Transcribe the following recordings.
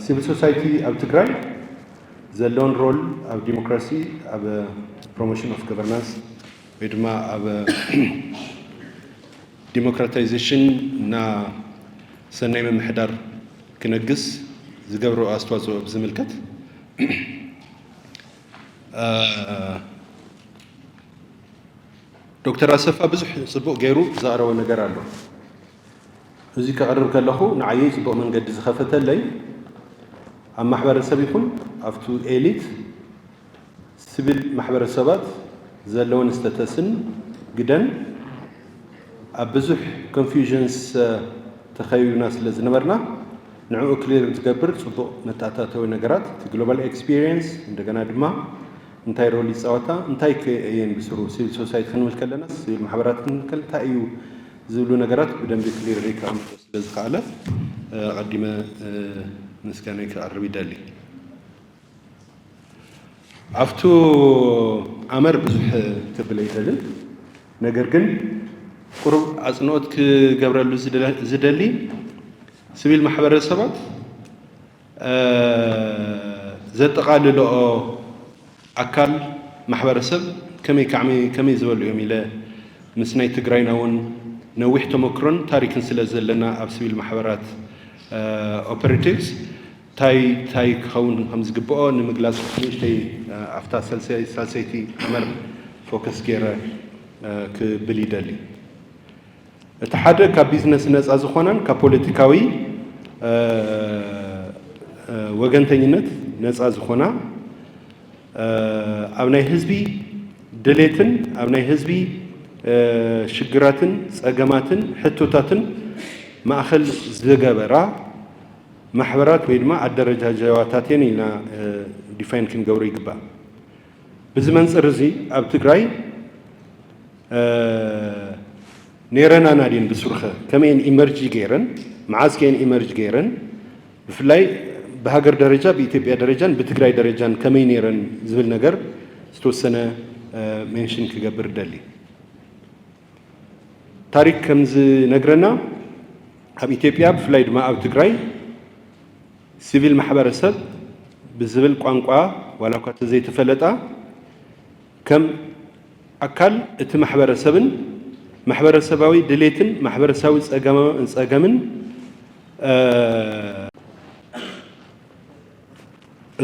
ሲቪል ሶሳይቲ ኣብ ትግራይ ዘለውን ሮል ኣብ ዲሞክራሲ፣ ኣብ ፕሮሞሽን ኦፍ ገቨርናንስ ወይ ድማ ኣብ ዲሞክራታይዜሽን እና ሰናይ ምምሕዳር ክነግስ ዝገብሮ ኣስተዋፅኦ ብዝምልከት ዶክተር ኣሰፋ ብዙሕ ፅቡቕ ገይሩ ዘቕረቦ ነገር ኣሎ። እዚ ከቕርብ ከለኹ ንዓየይ ፅቡቕ መንገዲ ዝኸፈተለይ ኣብ ማሕበረሰብ ይኹን ኣብቱ ኤሊት ሲቪል ማሕበረሰባት ዘለወን ስተተስን ግደን ኣብ ብዙሕ ኮንፊውዥንስ ተኸቢብና ስለ ዝነበርና ንዕኡ ክሊር ዝገብር ፅቡቕ መተኣታተዊ ነገራት እቲ ግሎባል ኤክስፒሪየንስ እንደገና ድማ እንታይ ሮል ይፃወታ እንታይ ከ እየን ብስሩ ሲቪል ሶሳይቲ ክንብል ከለና ሲቪል ማሕበራት ክንብል እንታይ እዩ ዝብሉ ነገራት ብደንቢ ክሊር ከቐምጦ ስለ ዝኸኣለ ኣቐዲመ ምስጋናይ ክቐርብ ይደሊ። ኣብቱ ኣመር ብዙሕ ክብል ኣይደልን። ነገር ግን ቁሩብ ኣፅንኦት ክገብረሉ ዝደሊ ስቪል ማሕበረሰባት ዘጠቓልልኦ ኣካል ማሕበረሰብ ከመይ ከዓመይ ከመይ ዝበሉ እዮም ኢለ ምስ ናይ ትግራይና እውን ነዊሕ ተመክሮን ታሪክን ስለ ዘለና ኣብ ስቪል ማሕበራት ኦፐሬቲቭስ ታይ ታይ ክኸውን ከም ዝግብኦ ንምግላፅ ንእሽተይ ኣብታ ሳልሰይቲ ኣመር ፎከስ ገይረ ክብል ይደሊ። እቲ ሓደ ካብ ቢዝነስ ነፃ ዝኾናን ካብ ፖለቲካዊ ወገንተኝነት ነፃ ዝኾና ኣብ ናይ ህዝቢ ድሌትን ኣብ ናይ ህዝቢ ሽግራትን ፀገማትን ሕቶታትን ማእኸል ዝገበራ ማሕበራት ወይ ድማ ኣደረጃጀዋታት እየን ኢልና ዲፋይን ክንገብሮ ይግባእ። ብዚ መንፅር እዚ ኣብ ትግራይ ኔረናና ድን ብስሩኸ ከመይን ኢመርጂ ገይረን መዓዝ ከየን ኢመርጂ ገይረን ብፍላይ ብሃገር ደረጃ ብኢትዮጵያ ደረጃን ብትግራይ ደረጃን ከመይ ኔረን ዝብል ነገር ዝተወሰነ ሜንሽን ክገብር ደሊ። ታሪክ ከም ዝነግረና ኣብ ኢትዮጵያ ብፍላይ ድማ ኣብ ትግራይ ሲቪል ማሕበረሰብ ብዝብል ቋንቋ ዋላ እኳ ተዘይተፈለጣ ከም ኣካል እቲ ማሕበረሰብን ማሕበረሰባዊ ድሌትን ማሕበረሰባዊ ፀገምን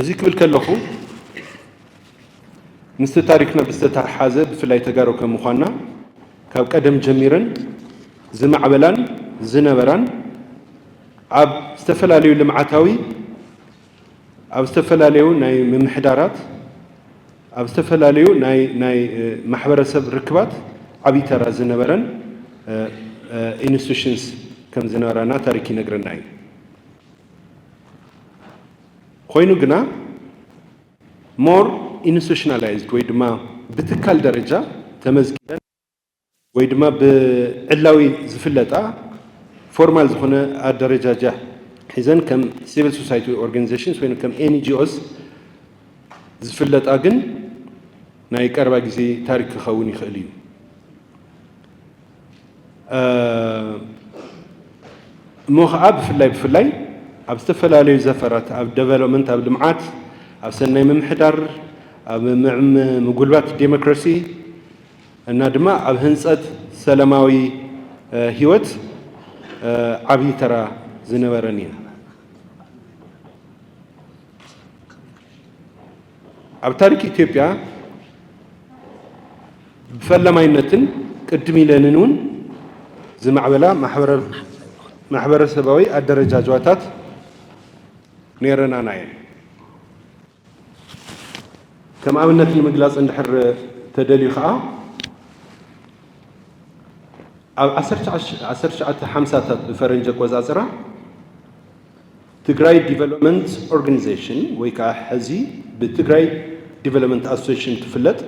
እዚ ክብል ከለኹ ምስቲ ታሪክና ብዝተተሓሓዘ ብፍላይ ተጋሩ ከም ምዃንና ካብ ቀደም ጀሚረን ዝማዕበላን ዝነበራን ኣብ ዝተፈላለዩ ልምዓታዊ ኣብ ዝተፈላለዩ ናይ ምምሕዳራት ኣብ ዝተፈላለዩ ናይ ናይ ማሕበረሰብ ርክባት ዓብዪ ተራ ዝነበረን ኢንስቲቱሽንስ ከም ዝነበራና ታሪክ ይነግረና እዩ። ኮይኑ ግና ሞር ኢንስቲቱሽናላይዝድ ወይ ድማ ብትካል ደረጃ ተመዝጊበን ወይ ድማ ብዕላዊ ዝፍለጣ ፎርማል ዝኾነ ኣደረጃጃ ሒዘን ከም ሲቪል ሶሳይቲ ኦርጋኒዜሽንስ ወይ ከም ኤንጂኦስ ዝፍለጣ ግን ናይ ቀረባ ግዜ ታሪክ ክኸውን ይኽእል እዩ። እሞ ከዓ ብፍላይ ብፍላይ ኣብ ዝተፈላለዩ ዘፈራት ኣብ ደቨሎፕመንት ኣብ ልምዓት ኣብ ሰናይ ምምሕዳር ኣብ ምጉልባት ዴሞክራሲ እና ድማ ኣብ ህንፀት ሰላማዊ ህይወት ዓብዪ ተራ ዝነበረን እዩ። ኣብ ታሪክ ኢትዮጵያ ብፈላማይነትን ቅድም ኢለንን እውን ዝማዕበላ ማሕበረሰባዊ ኣደረጃጀዋታት ነይረናና እየን። ከም ኣብነት ንምግላፅ እንድሕር ተደልዩ ከዓ ኣብ ዓሰርተ ትሽዓተ ሓምሳታት ብፈረንጂ ኣቆፃፅራ ትግራይ ዲቨሎፕመንት ኦርጋኒዜሽን ወይ ከዓ ሕዚ ብትግራይ ዲቨሎፕመንት ኣሶሴሽን ትፍለጥ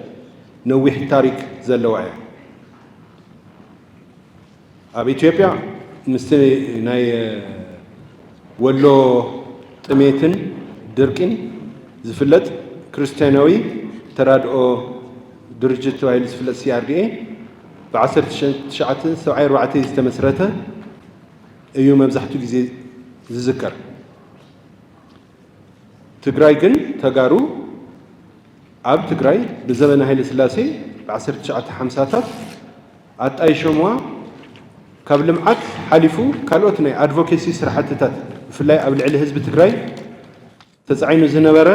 ነዊሕ ታሪክ ዘለዋ እያ። ኣብ ኢትዮጵያ ምስቲ ናይ ወሎ ጥሜትን ድርቂን ዝፍለጥ ክርስትያናዊ ተራድኦ ድርጅት ተባሂሉ ዝፍለጥ ሲኣርዲኤ ብ ዓሰርተ ትሽዓተ ሰብዓይ ኣርባዕተ ዝተመስረተ እዩ መብዛሕትኡ ግዜ ዝዝከር። ትግራይ ግን ተጋሩ ኣብ ትግራይ ብዘበነ ሃይለ ስላሴ ብ1950ታት ኣጣይሾምዋ ካብ ልምዓት ሓሊፉ ካልኦት ናይ ኣድቮኬሲ ስራሕትታት ብፍላይ ኣብ ልዕሊ ህዝቢ ትግራይ ተፃዒኑ ዝነበረ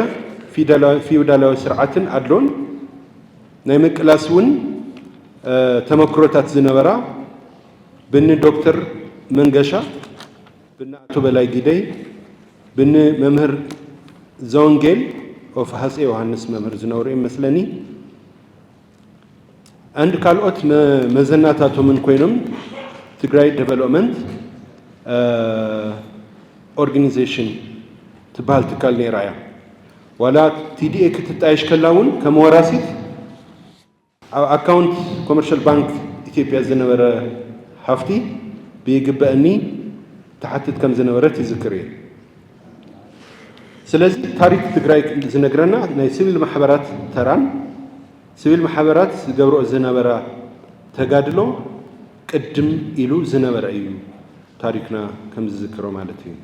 ፊውዳላዊ ስርዓትን ኣድሎን ናይ ምቅላስ እውን ተመክሮታት ዝነበራ ብኒ ዶክተር መንገሻ፣ ብኒ ኣቶ በላይ ጊደይ፣ ብኒ መምህር ዘወንጌል ኦፍ ሃፀ ዮሃንስ መምህር ዝነበሩ እዮም መስለኒ። ኣንድ ካልኦት መዘናታቶምን ኮይኖም ትግራይ ዴቨሎፕመንት ኦርጋኒዜሽን ትበሃል ትካል ነይራ እያ። ዋላ ቲዲኤ ክትጣየሽ ከላ እውን ከም ወራሲት ኣብ ኣካውንት ኮመርሻል ባንክ ኢትዮጵያ ዝነበረ ሃፍቲ ብይግበእኒ ትሓትት ከም ዝነበረት ይዝክር እየ። ስለዚ ታሪክ ትግራይ ዝነግረና ናይ ሲቪል ማሕበራት ተራን ሲቪል ማሕበራት ዝገብረኦ ዝነበራ ተጋድሎ ቅድም ኢሉ ዝነበረ እዩ ታሪክና ከም ዝዝክሮ ማለት እዩ።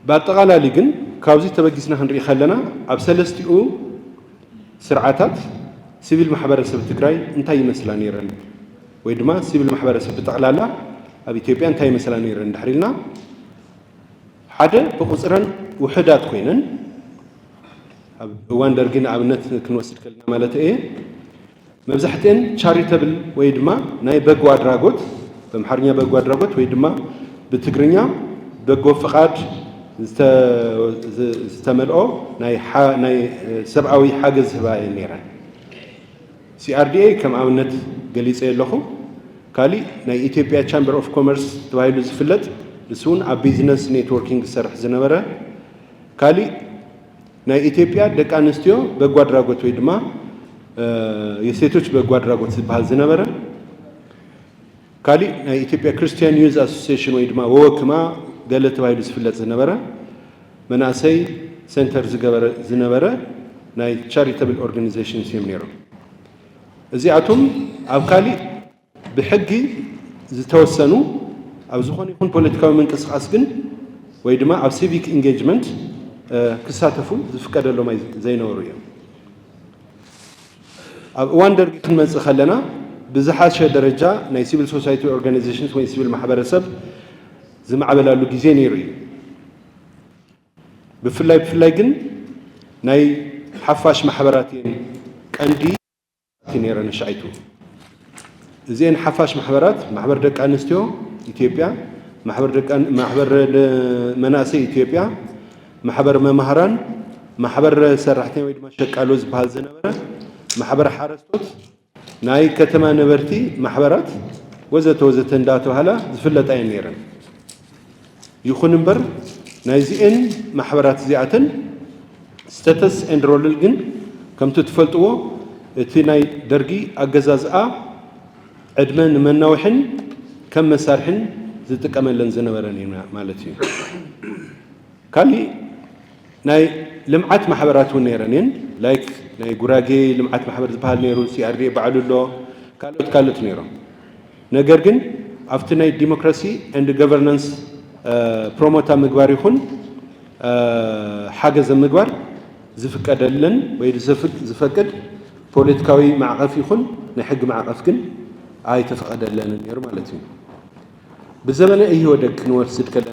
ብኣጠቓላሊ ግን ካብዚ ተበጊስና ክንርኢ ከለና ኣብ ሰለስቲኡ ስርዓታት ሲቪል ማሕበረሰብ ትግራይ እንታይ ይመስላ ነይረን ወይ ድማ ሲቪል ማሕበረሰብ ብጠቕላላ ኣብ ኢትዮጵያ እንታይ ይመስላ ነይረን ድሕሪ ኢልና ሓደ ብቁፅረን ውሑዳት ኮይነን ኣብ እዋን ደርጊ ንኣብነት ክንወስድ ከለና ማለት እየ መብዛሕትኤን ቻሪተብል ወይ ድማ ናይ በጎ ኣድራጎት በምሓርኛ በጎ ኣድራጎት ወይ ድማ ብትግርኛ በጎ ፍቓድ ዝተመልኦ ናይ ሰብኣዊ ሓገዝ ዝህባ እየን ነይረን። ሲኣርዲኤ ከም ኣብነት ገሊፀ ኣለኹ። ካሊእ ናይ ኢትዮጵያ ቻምበር ኦፍ ኮመርስ ተባሂሉ ዝፍለጥ ንሱ እውን ኣብ ቢዝነስ ኔትወርኪንግ ዝሰርሕ ዝነበረ ካሊእ ናይ ኢትዮጵያ ደቂ ኣንስትዮ በጎ ኣድራጎት ወይ ድማ የሴቶች በጎ ኣድራጎት ዝበሃል ዝነበረ ካሊእ ናይ ኢትዮጵያ ክርስቲያን ዩዝ ኣሶሲሽን ወይ ድማ ወወክማ ገለ ተባሂሉ ዝፍለጥ ዝነበረ መናእሰይ ሴንተር ዝገበረ ዝነበረ ናይ ቻሪተብል ኦርጋኒዜሽንስ እዮም ነይሮም። እዚኣቶም ኣብ ካሊእ ብሕጊ ዝተወሰኑ ኣብ ዝኾነ ይኹን ፖለቲካዊ ምንቅስቃስ ግን ወይ ድማ ኣብ ሲቪክ ኢንጌጅመንት ክሳተፉ ዝፍቀደሎም ዘይነበሩ እዮም። ኣብ እዋን ደርጊ ክንመፅእ ከለና ብዝሓሸ ደረጃ ናይ ሲቪል ሶሳይቲ ኦርጋናይዜሽንስ ወይ ሲቪል ማሕበረሰብ ዝማዕበላሉ ግዜ ነይሩ እዩ። ብፍላይ ብፍላይ ግን ናይ ሓፋሽ ማሕበራት እየን ቀንዲ ነይረን ንሻይቱ። እዚአን ሓፋሽ ማሕበራት ማሕበር ደቂ ኣንስትዮ ኢትዮጵያ፣ ማሕበር መናእሰይ ኢትዮጵያ፣ ማሕበር መማህራን፣ ማሕበር ሰራሕተኛ ወይ ድማ ሸቃሎ ዝበሃል ዝነበረ፣ ማሕበር ሓረስቶት፣ ናይ ከተማ ነበርቲ ማሕበራት ወዘተ ወዘተ እንዳተባሃላ ዝፍለጣ እየን ነይረን። ይኹን እምበር ናይዚኤን ማሕበራት እዚኣተን ስተተስ ኤንድ ሮልል ግን ከምቲ ትፈልጥዎ እቲ ናይ ደርጊ ኣገዛዝኣ ዕድመ ንመናውሕን ከም መሳርሕን ዝጥቀመለን ዝነበረን እዩ ማለት እዩ። ካሊእ ናይ ልምዓት ማሕበራት እውን ነይረን እየን። ላይክ ናይ ጉራጌ ልምዓት ማሕበር ዝበሃል ነይሩ፣ ሲኣርዲኤ ባዕሉ ኣሎ፣ ካልኦት ካልኦት ነይሮም። ነገር ግን ኣብቲ ናይ ዲሞክራሲ ኤንድ ገቨርናንስ ፕሮሞት ኣብ ምግባር ይኹን ሓገዝ ኣብ ምግባር ዝፍቀደለን ወይ ዝፈቅድ ፖለቲካዊ ማዕቐፍ ይኹን ናይ ሕጊ ማዕቐፍ ግን ኣይተፈቐደለንን ነይሩ ማለት እዩ። ብዘበነ ኢህወደግ ክንወስድ ከለና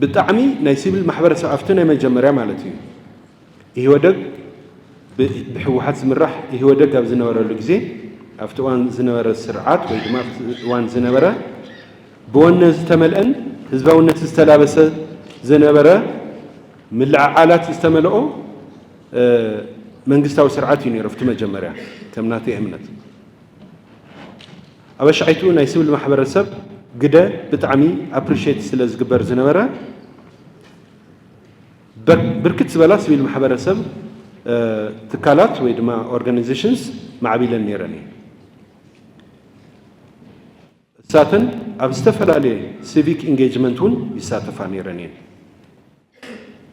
ብጣዕሚ ናይ ሲቪል ማሕበረሰብ ኣብቲ ናይ መጀመርያ ማለት እዩ ኢህወደግ ብህወሓት ዝምራሕ ኢህወደግ ኣብ ዝነበረሉ ግዜ ኣብቲ እዋን ዝነበረ ስርዓት ወይ ድማ ኣብቲ እዋን ዝነበረ ብወነ ዝተመልአን ህዝባውነት ዝተላበሰ ዝነበረ ምልዕዓላት ዝተመልኦ መንግስታዊ ስርዓት እዩ ነይሩ ኣብቲ መጀመርያ ከም ናተይ እምነት። ኣበሻዒቱ ናይ ሲቪል ማሕበረሰብ ግደ ብጣዕሚ ኣፕሪሼት ስለ ዝግበር ዝነበረ ብርክት ዝበላ ሲቪል ማሕበረሰብ ትካላት ወይ ድማ ኦርጋናይዜሽንስ ማዕቢለን ነይረን እየን። እሳተን ኣብ ዝተፈላለየ ሲቪክ ኢንጌጅመንት እውን ይሳተፋ ነይረን እየን።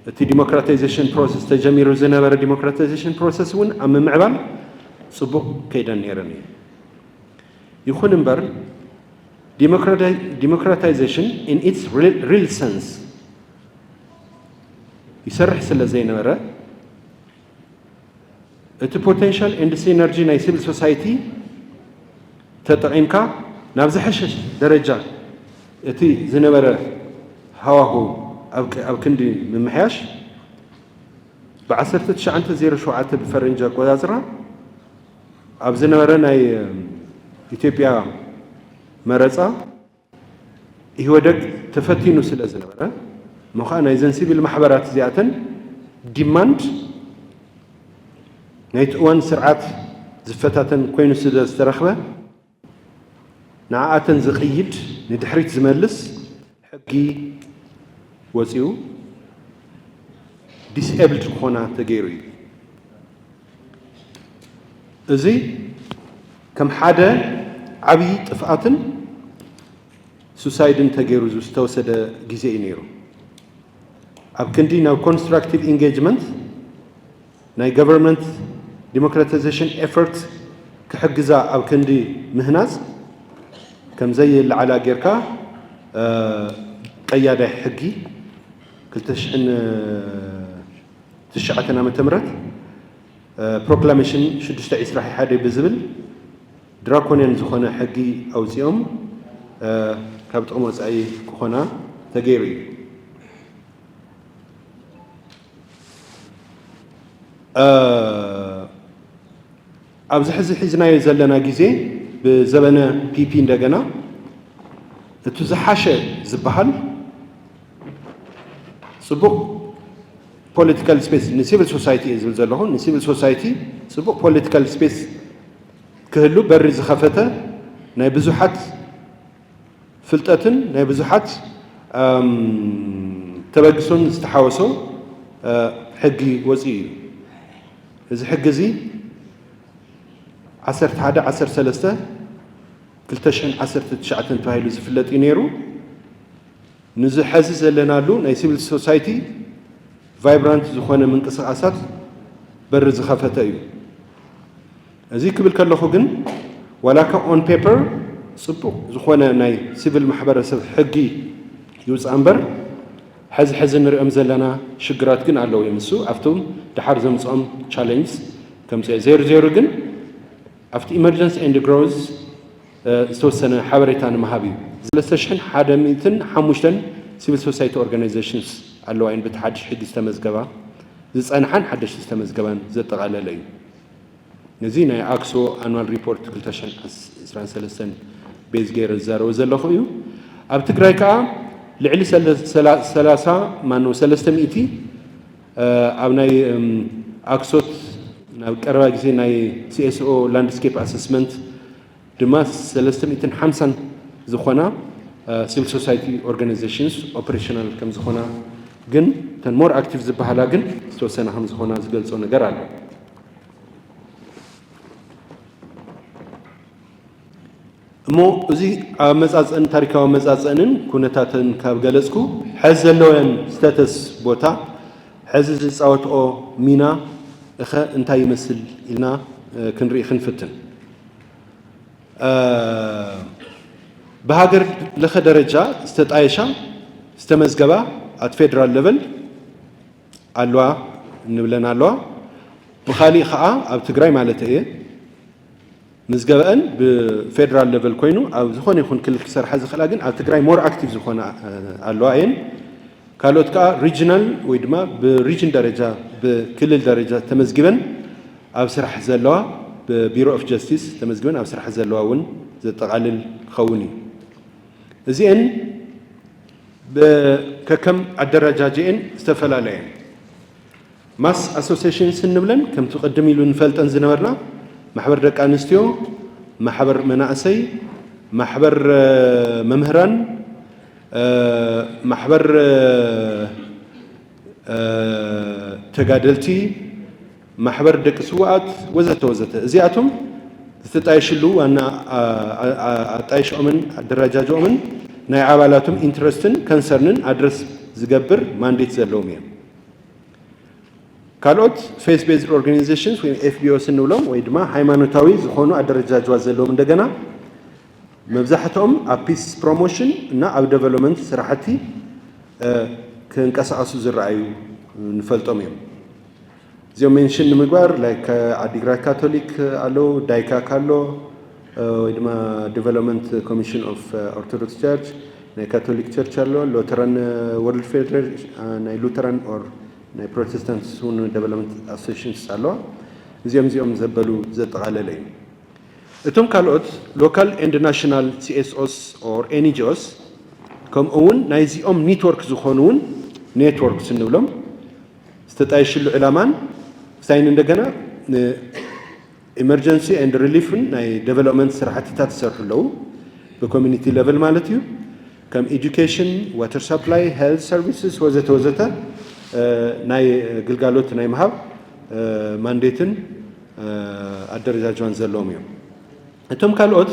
እቲ ዲሞክራታይዜሽን ፕሮሰስ ተጀሚሩ ዝነበረ ዲሞክራታይዜሽን ፕሮሰስ እውን ኣብ ምምዕባል ፅቡቕ ከይደን ነይረን እየን። ይኹን እምበር Democratization in its real sense ይሰርሕ ስለ ዘይነበረ፣ እቲ potential and synergy ናይ civil society ተጠቒምካ ናብ ዝሐሸ ደረጃ እቲ ዝነበረ ሃዋሁ ኣብ ክንዲ ምምሕያሽ፣ ብ ዓሰርተ ትሽዓተ ዜሮ ሸውዓተ ብፈረንጂ ኣቆጻጽራ ኣብ ዝነበረ ናይ ኢትዮጵያ መረጻ ኢህወደግ ተፈቲኑ ስለ ዝነበረ፣ እሞ ኸዓ ናይዘን ሲቪል ማሕበራት እዚኣተን ዲማንድ ናይቲ እዋን ስርዓት ዝፈታተን ኮይኑ ስለ ዝተረኽበ፣ ንዓኣተን ዝቕይድ፣ ንድሕሪት ዝመልስ ሕጊ ወጺኡ፣ ዲስኤብልድ ክኾና ተገይሩ እዩ። እዚ ከም ሓደ ዓብዪ ጥፍኣትን ሱሳይድን ተገይሩ ዝተወሰደ ግዜ እዩ ነይሩ። ኣብ ክንዲ ናብ ኮንስትራክቲቭ ኢንጌጅመንት ናይ ገቨርንመንት ዲሞክራታይዜሽን ኤፈርት ክሕግዛ ኣብ ክንዲ ምህናፅ፣ ከም ዘይለዓላ ጌርካ ቀያዳይ ሕጊ ክልተ ሽሕን ትሽዓተን ዓመተ ምህረት ፕሮክላሜሽን ሽዱሽተ ዕስራ ሓደ ብዝብል ድራኮንያን ዝኾነ ሕጊ ኣውፂኦም ካብ ጥቕሚ ወፃኢ ክኾና ተገይሩ እዩ። ኣብዚ ሕዚ ሒዝናዮ ዘለና ግዜ ብዘበነ ፒፒ እንደገና እቲ ዝሓሸ ዝበሃል ፅቡቕ ፖለቲካል ስፔስ ንሲቪል ሶሳይቲ እየ ዝብል ዘለኹ። ንሲቪል ሶሳይቲ ፅቡቕ ፖለቲካል ስፔስ ክህሉ በሪ ዝኸፈተ ናይ ብዙሓት ፍልጠትን ናይ ብዙሓት ተበግሶን ዝተሓወሶ ሕጊ ወፂኡ እዩ። እዚ ሕጊ እዚ ዓሰርተ ሓደ ዓሰርተ ሰለስተ ክልተ ሽሕን ዓሰርተ ትሽዓተን ተባሂሉ ዝፍለጥ እዩ ነይሩ። ንዚ ሐዚ ዘለናሉ ናይ ሲቪል ሶሳይቲ ቫይብራንት ዝኾነ ምንቅስቓሳት በሪ ዝኸፈተ እዩ። እዚ ክብል ከለኹ ግን ዋላካ ኦን ፔፐር ፅቡቕ ዝኾነ ናይ ሲቪል ማሕበረሰብ ሕጊ ይውፃእ እምበር፣ ሐዚ ሐዚ ንሪኦም ዘለና ሽግራት ግን ኣለዉ እዮም። እሱ ኣብቶም ደሓር ዘምፅኦም ቻለንጅስ ከምፅኦ ዜሩ ዜሩ ግን ኣብቲ ኢመርጀንሲ ኤንድ ግሮዝ ዝተወሰነ ሓበሬታ ንምሃብ እዩ። ሰለስተ ሽሕን ሓደ ሚእትን ሓሙሽተን ሲቪል ሶሳይቲ ኦርጋናይዜሽንስ ኣለዋ እየን፣ በቲ ሓድሽ ሕጊ ዝተመዝገባ፣ ዝፀንሓን ሓደሽቲ ዝተመዝገባን ዘጠቓለለ እዩ። ነዚ ናይ ኣክሶ ኣኑዋል ሪፖርት ክልተ ሽሕን ዕስራን ሰለስተን ቤዝ ገይረ ዝዛረቦ ዘለኹ እዩ። ኣብ ትግራይ ከዓ ልዕሊ ሰለ- ሰላ- ሰላሳ ማነው ሰለስተ ሚእቲ ኣብ ናይ ኣክሶት ናብ ቀረባ ግዜ ናይ ሲኤስኦ ላንድስኬፕ ኣሰስመንት ድማ ሰለስተ ሚእትን ሓምሳን ዝኾና ሲቪል ሶሳይቲ ኦርጋናይዜሽንስ ኦፕሬሽናል ከም ዝኾና፣ ግን ተን ሞር ኣክቲቭ ዝበሃላ ግን ዝተወሰነ ከም ዝኾና ዝገልጾ ነገር ኣሎ። እሞ እዚ ኣመጻጽእን ታሪካዊ ኣመጻጽእንን ኩነታተን ካብ ገለጽኩ፣ ሐዚ ዘለወን ስተተስ ቦታ፣ ሐዚ ዝጻወትኦ ሚና እኸ እንታይ ይመስል ኢልና ክንርኢ ክንፍትን። ብሃገር ለኸ ደረጃ ዝተጣየሻ ዝተመዝገባ ኣት ፌደራል ለቨል ኣለዋ እንብለን ኣለዋ። ብኻሊእ ኸዓ ኣብ ትግራይ ማለት እየ ምዝገበአን ብፌደራል ለቨል ኮይኑ ኣብ ዝኾነ ይኹን ክልል ክሰርሓ ዝኽእላ ግን ኣብ ትግራይ ሞር ኣክቲቭ ዝኾና ኣለዋ እየን። ካልኦት ከዓ ሪጅናል ወይ ድማ ብሪጅን ደረጃ ብክልል ደረጃ ተመዝጊበን ኣብ ስራሕ ዘለዋ ብቢሮ ኦፍ ጀስቲስ ተመዝጊበን ኣብ ስራሕ ዘለዋ እውን ዘጠቓልል ክኸውን እዩ። እዚአን ከከም ኣደረጃጅኤን ዝተፈላለየን። ማስ ኣሶሲሽንስ እንብለን ከምቲ ቅድም ኢሉ ንፈልጠን ዝነበርና ማሕበር ደቂ ኣንስትዮ፣ ማሕበር መናእሰይ፣ ማሕበር መምህራን፣ ማሕበር ተጋደልቲ፣ ማሕበር ደቂ ስውኣት ወዘተ ወዘተ። እዚኣቶም ዝተጣየሽሉ ዋና ኣጣየሽኦምን ኣደረጃጅኦምን ናይ ኣባላቶም ኢንትረስትን ከንሰርንን ኣድረስ ዝገብር ማንዴት ዘለዎም እዮም። ካልኦት ፌስ ቤዝድ ኦርጋናይዜሽንስ ወይ ኤፍቢኦስ እንብሎም ወይ ድማ ሃይማኖታዊ ዝኾኑ ኣደረጃጅዋ ዘለዎም እንደገና መብዛሕትኦም ኣብ peace promotion እና ኣብ development ስራሕቲ ክንቀሳቐሱ ዝረኣዩ ንፈልጦም እዮም። እዚኦም mention ንምግባር like ዓዲግራት ካቶሊክ ኣሎ፣ ዳይካክ ኣሎ፣ ወይ ድማ Development Commission of Orthodox Church ናይ ካቶሊክ ቸርች ኣሎ፣ Lutheran World Federation ናይ Lutheran or ናይ Protestant እውን Development Associations ኣለዋ። እዚኦም እዚኦም ዘበሉ ዘጠቓለለ እዩ። እቶም ካልኦት local and national C S Os or N G Os ከምኡ እውን ናይዚኦም network ዝኾኑ እውን networks እንብሎም ዝተጣየሽሉ ዕላማን ሳይን እንደገና emergency and relief ን ናይ development ስራሕትታት ይሰርሑ ኣለዉ። ብ community level ማለት እዩ። ከም education፣ water supply፣ health services ወዘተ ወዘተ ናይ ግልጋሎት ናይ ምሃብ mandate ን ኣደረጃጀዋን ዘለዎም እዮም። እቶም ካልኦት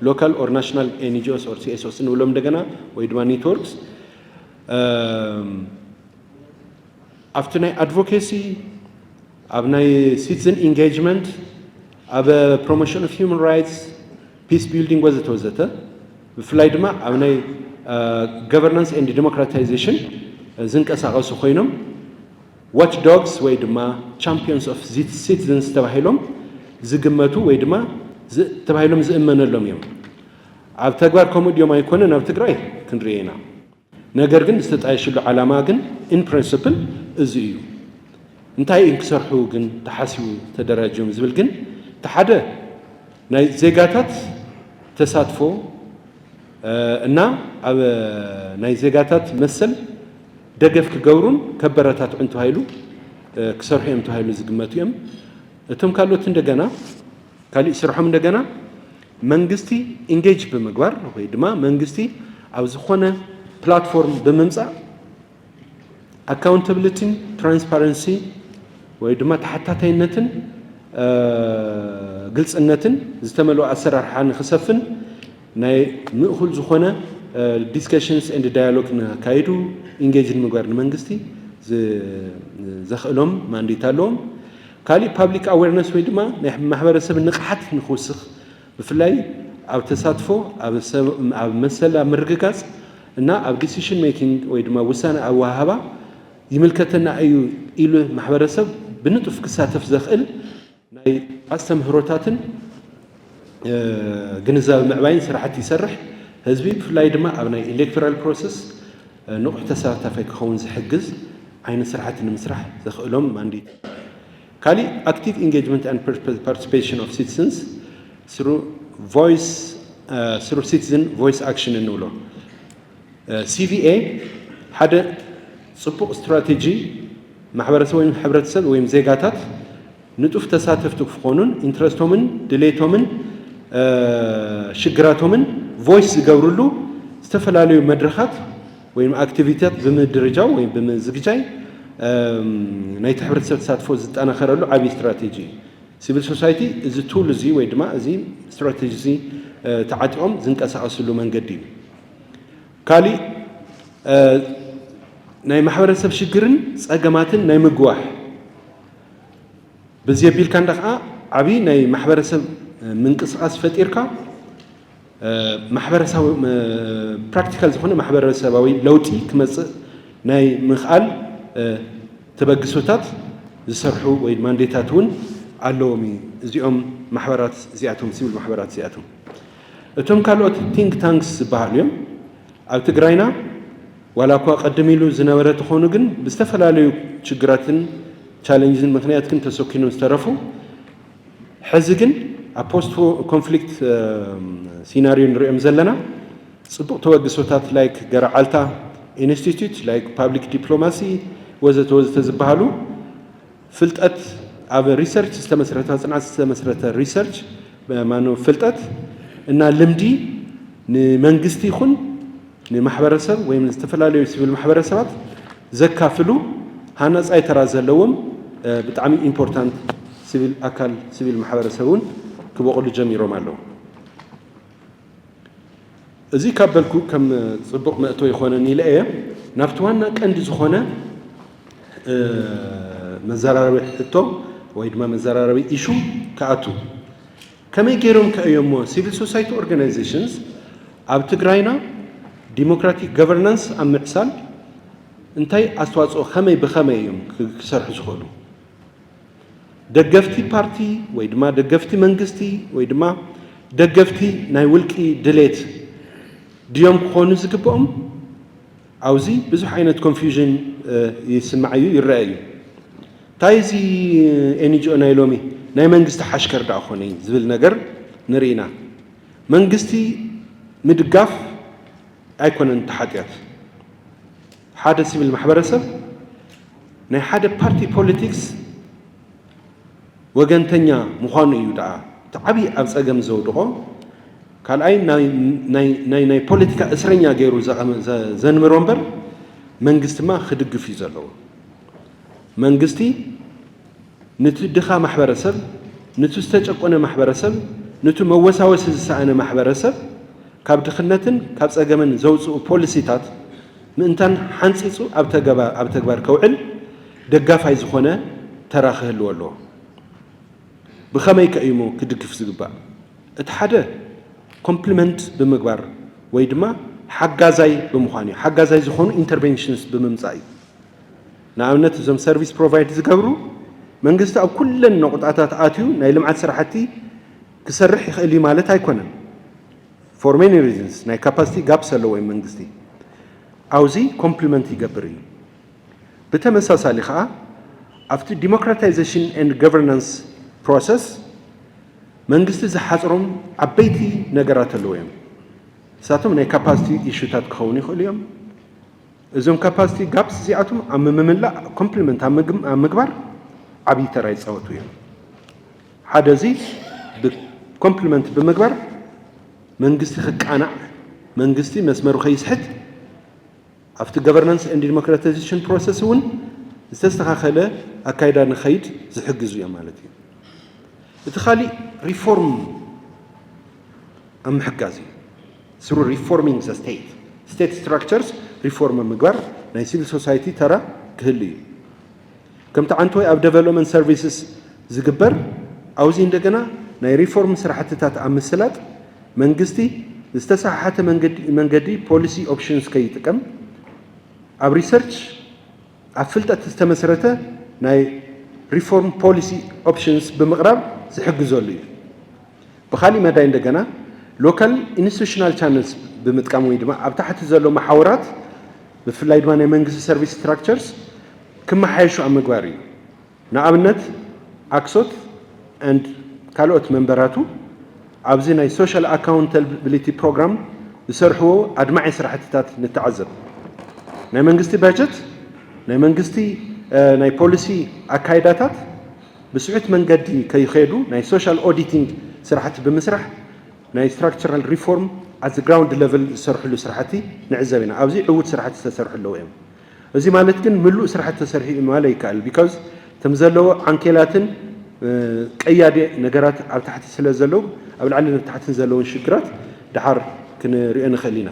local or national N G Os or C S Os ንብሎም እንደገና ወይ ድማ networks ኣብቲ ናይ advocacy፣ ኣብ ናይ citizen engagement፣ ኣብ promotion of human rights፣ peace building ወዘተ ወዘተ፣ ብፍላይ ድማ ኣብ ናይ governance and democratization ዝንቀሳቐሱ ኮይኖም watch dogs ወይ ድማ champions of citizens ተባሂሎም ዝግመቱ ወይ ድማ ተባሂሎም ዝእመነሎም እዮም። ኣብ ተግባር ከምኡ ድዮም ኣይኮነን ኣብ ትግራይ ክንርኢ ኢና። ነገር ግን ዝተጣየሽሉ ዓላማ ግን in principle እዚ እዩ። እንታይ እዮም ክሰርሑ ግን ተሓሲቡ ተደራጅዮም ዝብል ግን እቲ ሓደ ናይ ዜጋታት ተሳትፎ እና ኣብ ናይ ዜጋታት መሰል ደገፍ ክገብሩን ከበረታትዑን ተባሂሉ ክሰርሑ እዮም ተባሂሉ ዝግመቱ እዮም። እቶም ካልኦት እንደገና ካሊእ ስርሖም እንደገና መንግስቲ engage ብምግባር ወይ ድማ መንግስቲ ኣብ ዝኾነ platform ብምምፃእ accountability ን transparency ወይ ድማ ተሓታታይነትን ግልፅነትን ዝተመልኦ ኣሰራርሓ ንክሰፍን ናይ ምእኹል ዝኾነ discussions and dialogue ንካይዱ engage ንምግባር ንመንግስቲ ዘኽእሎም mandate ኣለዎም። ካሊእ public awareness ወይ ድማ ናይ ማሕበረሰብ ንቕሓት ንክውስኽ ብፍላይ ኣብ ተሳትፎ ኣብ መሰል ኣብ ምርግጋፅ እና ኣብ decision making ወይ ድማ ውሳነ ኣወሃህባ ይምልከተና እዩ ኢሉ ማሕበረሰብ ብንጡፍ ክሳተፍ ዘኽእል ናይ ኣስተምህሮታትን ግንዛበ ምዕባይን ስራሕቲ ይሰርሕ። ህዝቢ ብፍላይ ድማ ኣብ ናይ electoral process ንቑሕ ተሳታፋይ ክኸውን ዝሕግዝ ዓይነት ስራሕቲ ንምስራሕ ዘኽእሎም mandate። ካሊእ active engagement and participation of citizens through voice through citizen voice action እንብሎ። C V A ሓደ ፅቡቕ ስትራቴጂ ማሕበረሰብ ወይም ሕብረተሰብ ወይም ዜጋታት ንጡፍ ተሳተፍቲ ክኾኑን interest ኦምን ድሌቶምን ሽግራቶምን voice ዝገብርሉ ዝተፈላለዩ መድረኻት ወይም activity ታት ብምድርጃው ወይም ብምዝግጃይ ናይቲ ሕብረተሰብ ተሳትፎ ዝጠናኸረሉ ዓብዪ ስትራቴጂ እዩ። Civil society እዚ tool እዚ ወይ ድማ እዚ ስትራቴጂ እዚ ተዓጢቖም ዝንቀሳቐስሉ መንገዲ እዩ። ካሊእ ናይ ማሕበረሰብ ሽግርን ፀገማትን ናይ ምግዋሕ ብዘየቢልካ እንዳ ከዓ ዓብዪ ናይ ማሕበረሰብ ምንቅስቃስ ፈጢርካ ማሕበረሰባዊ practical ዝኾነ ማሕበረሰባዊ ለውጢ ክመፅእ ናይ ምኽኣል ተበግሶታት ዝሰርሑ ወይ mandate ታት እውን ኣለዎም እዩ። እዚኦም ማሕበራት እዚኣቶም civil ማሕበራት እዚኣቶም እቶም ካልኦት think tanks ዝበሃሉ እዮም። ኣብ ትግራይና ዋላ እኳ ቀድም ኢሉ ዝነበረ ተኾኑ ግን ብዝተፈላለዩ ችግራትን challenge ን ምክንያት ግን ተሰኪኖም ዝተረፉ ሕዚ ግን ኣብ post conflict scenario ንሪኦም ዘለና ፅቡቕ ተበግሶታት like ገረዓልታ institute like public diplomacy ወዘተ ወዘተ ዝበሃሉ ፍልጠት ኣብ research ዝተመስረተ ፅንዓት ዝተመስረተ research ማነው ፍልጠት እና ልምዲ ንመንግስቲ ይኹን ንማሕበረሰብ ወይም ዝተፈላለዩ civil ማሕበረሰባት ዘካፍሉ ሃናፃይ ተራ ዘለዎም ብጣዕሚ important civil ኣካል civil ማሕበረሰብ እውን ክበቑሉ ጀሚሮም ኣለዉ። እዚ ካብ በልኩ ከም ፅቡቕ መእቶ ይኾነን ኢለ እየ ናብቲ ዋና ቀንዲ ዝኾነ መዘራረቢ ሕቶ ወይ ድማ መዘራረቢ issue ክኣቱ። ከመይ ገይሮም ከእዮሞ civil society organizations ኣብ ትግራይና ዲሞክራቲክ ገቨርናንስ ኣብ ምዕሳል እንታይ ኣስተዋፅኦ፣ ከመይ ብኸመይ እዮም ክ- ክሰርሑ ዝኽእሉ? ደገፍቲ ፓርቲ ወይ ድማ ደገፍቲ መንግስቲ ወይ ድማ ደገፍቲ ናይ ውልቂ ድሌት ድዮም ክኾኑ ዝግብኦም? ኣብዚ ብዙሕ ዓይነት ኮንፊውዥን ይስማዕ እዩ፣ ይረአ እዩ። እንታይ እዚ ኤንጂኦ ናይ ሎሚ ናይ መንግስቲ ሓሽከር ደኣ ኮነ ዝብል ነገር ንርኢ ኢና። መንግስቲ ምድጋፍ ኣይኮነን እቲ ሓጢኣት። ሓደ ሲቪል ማሕበረሰብ ናይ ሓደ ፓርቲ ፖለቲክስ ወገንተኛ ምዃኑ እዩ ደኣ እቲ ዓብዪ ኣብ ጸገም ዘውድቖ። ካልኣይ ናይ ናይ ናይ ናይ ፖለቲካ እስረኛ ገይሩ ዘቐመ- ዘ- ዘንብሮ እምበር መንግስቲ ድማ ክድግፍ እዩ ዘለዎ። መንግስቲ ንቲ ድኻ ማሕበረሰብ፣ ንቲ ዝተጨቆነ ማሕበረሰብ፣ ንቲ መወሳወሲ ዝሰኣነ ማሕበረሰብ ካብ ድኽነትን ካብ ጸገምን ዘውፅኡ ፖሊሲታት ምእንታን ሓንፂፁ ኣብ ተገባ- ኣብ ተግባር ከውዕል ደጋፋይ ዝኾነ ተራ ክህልዎ ኣለዎ። ብኸመይ ከ እዩሞ ክድግፍ ዝግባእ? እቲ ሓደ ኮምፕሊመንት ብምግባር ወይ ድማ ሓጋዛይ ብምዃን እዩ። ሓጋዛይ ዝኾኑ ኢንተርቬንሽንስ ብምምፃእ እዩ። ንኣብነት እዞም ሰርቪስ ፕሮቫይድ ዝገብሩ መንግስቲ ኣብ ኩለን ነቑጣታት ኣትዩ ናይ ልምዓት ስራሕቲ ክሰርሕ ይኽእል እዩ ማለት ኣይኮነን። For many reasons ናይ ካፓሲቲ ጋፕስ ኣለዎ እዩ መንግስቲ። ኣብዚ ኮምፕሊመንት ይገብር እዩ። ብተመሳሳሊ ከዓ ኣብቲ ዲሞክራታይዜሽን ኤንድ ገቨርናንስ ፕሮሰስ መንግስቲ ዝሓፅሮም ዓበይቲ ነገራት ኣለዉ እዮም። ንሳቶም ናይ ካፓሲቲ ኢሹታት ክኸውን ይኽእሉ እዮም። እዞም ካፓሲቲ ጋፕስ እዚኣቶም ኣብ ምምላእ ኮምፕሊመንት ኣብ ምግባር ዓብዪ ተራ ይፃወቱ እዮም። ሓደ እዚ ኮምፕሊመንት ብምግባር መንግስቲ ክቃናዕ፣ መንግስቲ መስመሩ ከይስሕት ኣብቲ ገቨርናንስ ኤንድ ዲሞክራታይዜሽን ፕሮሰስ እውን ዝተስተኻኸለ ኣካይዳ ንኸይድ ዝሕግዙ እዮም ማለት እዩ። እቲ ካሊእ ሪፎርም ኣብ ምሕጋዝ እዩ። ስሩ ሪፎርሚንግ ዘ ስቴት ስቴት ስትራክቸርስ ሪፎርም ኣብ ምግባር ናይ ሲቪል ሶሳይቲ ተራ ክህሉ እዩ። ከምቲ ዓንተወይ ኣብ ዴቨሎፕመንት ሰርቪስስ ዝግበር ኣብዚ እንደገና ናይ ሪፎርም ስራሕትታት ኣብ ምስላጥ መንግስቲ ዝተሰሓሓተ መንገዲ ፖሊሲ ኦፕሽንስ ከይጥቀም ኣብ ሪሰርች ኣብ ፍልጠት ዝተመስረተ ናይ ሪፎርም ፖሊሲ ኦፕሽንስ ብምቕራብ ዝሕግዘሉ እዩ። ብካሊእ መዳይ እንደገና ሎካል ኢንስቲቱሽናል ቻነልስ ብምጥቃም ወይ ድማ ኣብ ታሕቲ ዘሎ መሓውራት ብፍላይ ድማ ናይ መንግስቲ ሰርቪስ ስትራክቸርስ ክመሓየሹ ኣብ ምግባር እዩ። ንኣብነት ኣክሶት ኤንድ ካልኦት መንበራቱ ኣብዚ ናይ ሶሻል ኣካውንታብሊቲ ፕሮግራም ዝሰርሕዎ ኣድማዒ ስራሕትታት ንተዓዘብ። ናይ መንግስቲ በጀት ናይ መንግስቲ ናይ ፖሊሲ ኣካይዳታት ብስሑት መንገዲ ከይኸዱ ናይ ሶሻል ኦዲቲንግ ስራሕቲ ብምስራሕ ናይ ስትራክቸራል ሪፎርም ኣት ግራውንድ ለቨል ዝሰርሕሉ ስራሕቲ ንዕዘብ ኢና። ኣብዚ ዕዉት ስራሕቲ ዝተሰርሑ ኣለዉ እዮም። እዚ ማለት ግን ምሉእ ስራሕቲ ተሰሪሑ እዩ ማለት ይከኣል። ቢካዝ እቶም ዘለዎ ዓንኬላትን ቀያዲ ነገራት ኣብ ታሕቲ ስለ ዘለዉ ኣብ ላዕልን ኣብ ታሕትን ዘለውን ሽግራት ደሓር ክንሪኦ ንኽእል ኢና።